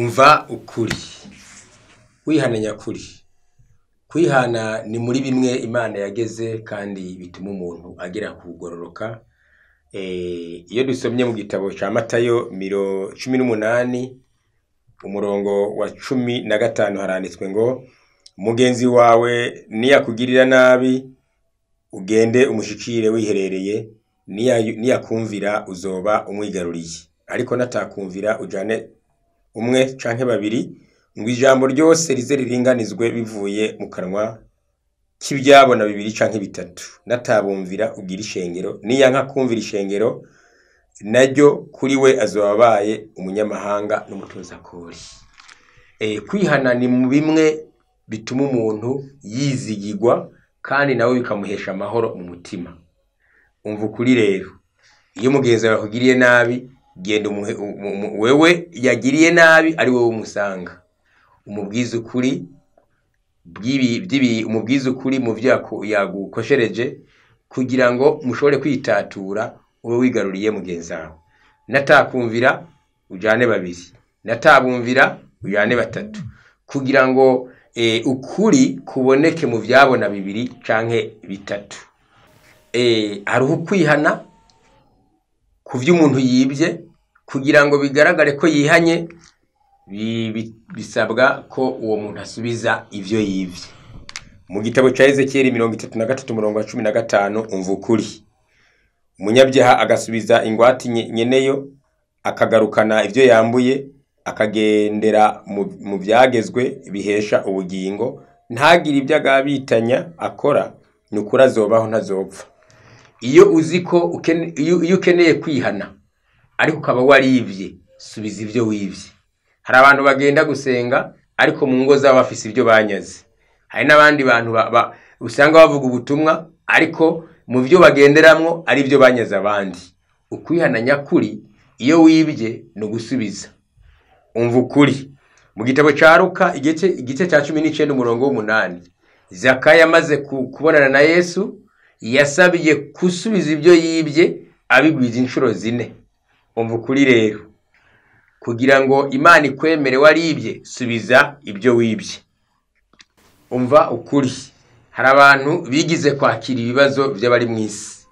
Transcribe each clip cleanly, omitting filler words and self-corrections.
Umva ukuri. Kwihana nyakuri. Kwihana ni muri bimwe Imana yageze kandi bituma umuntu agera ku kugororoka. Iyo dusomye mu gitabo ca Matayo 18 umurongo wa 15 haranditswe ngo: mugenzi wawe niyakugirira nabi ugende umushikire wiherereye, niyakumvira uzoba umwigaruriye, ariko natakumvira ujane umwe canke babiri, ngo ijambo ryose rize riringanizwe bivuye mu kanwa k'ivyabona bibiri canke bitatu. Natabumvira ugira ishengero, niyanka kumvira ishengero naryo kuri we azoba abaye umunyamahanga n'umutozakori. Kwihana ni mu bimwe bituma umuntu yizigirwa kandi nawe bikamuhesha amahoro mu mutima. Umva ukuri rero, iyo mugenzi wawe akugiriye nabi, genda wewe yagiriye nabi ari wowe umusanga, umubwize ukuri umubwize ukuri mu vyo yagukoshereje, kugira ngo mushobore kwitatura ube wigaruriye mugenzi wawe. Natakumvira ujane babiri, natabumvira ujane batatu, kugira ngo ukuri kuboneke mu vyabona bibiri canke bitatu. Hariho ukwihana ku vyo umuntu yibye, kugira ngo bigaragare ko yihanye, bisabwa ko uwo muntu asubiza ivyo yivye. Mu gitabo ca Ezekiyeli 33 umurongo wa 15, umva ukuri. Umunyabyaha agasubiza ingwate nyeneyo, akagarukana ivyo yambuye, akagendera mu vyagezwe bihesha ubugingo, ntagire ivyo agabitanya akora, nukuri azobaho ntazopfa. Iyo uzi ko iyo ukeneye kwihana ariko ukaba warivye, subiza ivyo wivye. Hari abantu bagenda gusenga ariko mu ngo zabo bafise ivyo banyaze. Hari n'abandi bantu usanga bavuga ubutumwa ariko mu vyo bagenderamwo ari ivyo banyaze abandi. Ukwihana nyakuri iyo wibye ni ugusubiza. Umva ukuri. Mu gitabo ca Luka igice ca 19 umurongo w'8, Zakayo amaze kubonana na Yesu yasabiye gusubiza ibyo yibye abigwiza inshuro 4. Umva ukuri rero, kugira ngo Imana ikwemere waribye, subiza ibyo wibye. Umva ukuri. Hari abantu bigize kwakira ibibazo by'abari mu isi.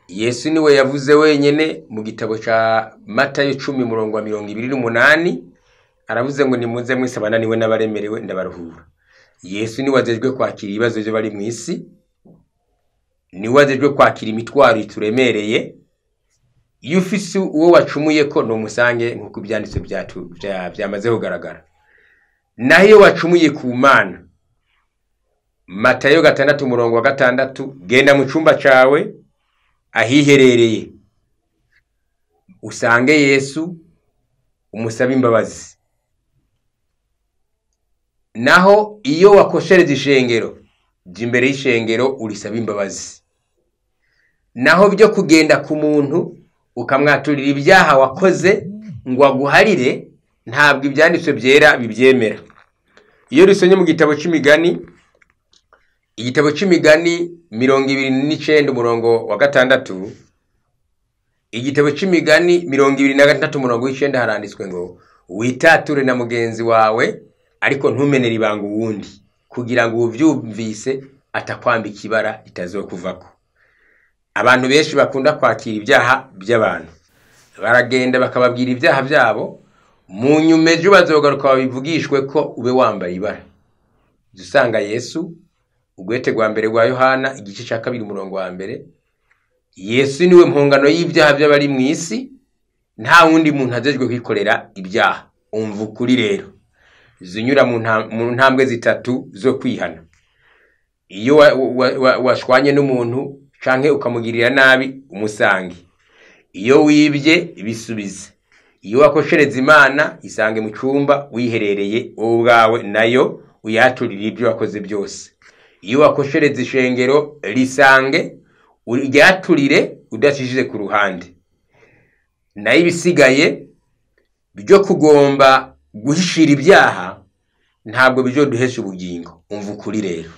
Yesu niwe yavuze wenyene mu gitabo ca Matayo 10 umurongo wa 28, aravuze ngo nimuze mwese abananiwe n'abaremerewe ndabaruhura. Yesu niwe ajejwe kwakira ibibazo by'abari mu isi, niwe ajejwe kwakira imitwaro ituremereye. Iyo ufise uwo wacumuye ko numusange, nkuko ibyanditswe byamaze kugaragara. Naho iyo wacumuye ku Mana, Matayo 6 umurongo wa 6, genda mu cumba cawe ahiherereye usange Yesu umusabe imbabazi. Naho iyo wakoshereza ishengero, jya imbere y'ishengero urisaba imbabazi. Naho byo kugenda ku muntu ukamwaturira ibyaha wakoze ngo aguharire, ntabwo ibyanditswe byera bibyemera. Iyo rusomye mu gitabo c'imigani, igitabo c'imigani 29 umurongo wa 6, igitabo c'imigani 23 umurongo w'9 haranditswe ngo: witature na mugenzi wawe ariko ntumenere ibanga uwundi, kugira ngo uvyumvise atakwambika ibara itazokuvako. Abantu benshi bakunda kwakira ibyaha by'abantu, baragenda bakababwira ibyaha byabo, mu nyuma ejo bazogaruka babivugishwe ko ube wambaye ibara. Usanga Yesu, ugwete rwa mbere rwa Yohana igice ca 2 umurongo wa 1, Yesu niwe mpongano y'ibyaha by'abari mu isi, nta wundi muntu ajejwe kwikorera ibyaha. Umva ukuri rero, zinyura mu ntambwe zitatu zo kwihana. Iyo washwanye n'umuntu canke ukamugirira nabi, umusange. Iyo wibye, bisubize. Iyo wakoshereza Imana, isange mu cumba wiherereye wowe ubwawe, nayo uyaturire ibyo wakoze byose. Iyo wakoshereza ishengero, risange uryaturire udacishije ku ruhande. Nayo ibisigaye byo kugomba guhishira ibyaha ntabwo bizoduhesha ubugingo. Umva ukuri rero.